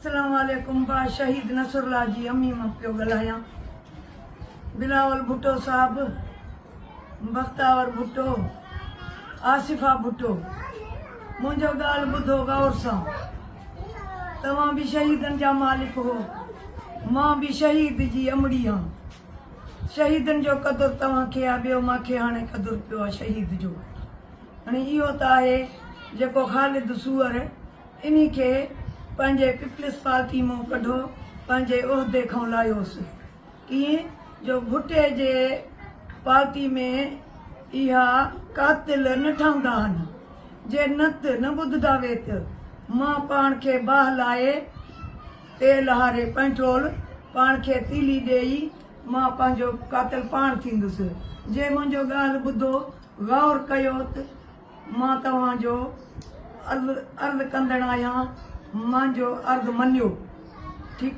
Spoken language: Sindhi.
اسلام عليڪم با شهيد نصرالله جي امي مان پيو ڳالهايان بلاول ڀٽو صاحب بختاور ڀٽو آصفه ڀٽو منهنجو ڳالهه ٻڌو غور سان توهان به شهيدن جا مالڪ هو مان به شهيد جي امڙي هان شهيدن جو قدر توهان کي آ ٻيو مان کي هاڻي قدر پيو آ شهيد جو هڻي اهو ته آهي جيڪو خالد سوئر انهي کي پنهنجي پيپلز پارٽي مون ڪڍو پنهنجي عهدي کان لاهيوس ڪيئن جو ڀٽي جي پارٽي ۾ اها قاتل نه ٺهندا هن جي نت نه ٻڌدا ويت مان پاڻ کي باهه لائي تيل هاري پينٽرول پاڻ کي تيلي ڏيئي مان پنهنجو قاتل پاڻ ٿيندس. جي منهنجو ڳالهه ٻڌو غور ڪيو ته مان توهان جو عرض عرض ڪندڙ آهيان منهنجو عرض مڃيو. ٺيڪ.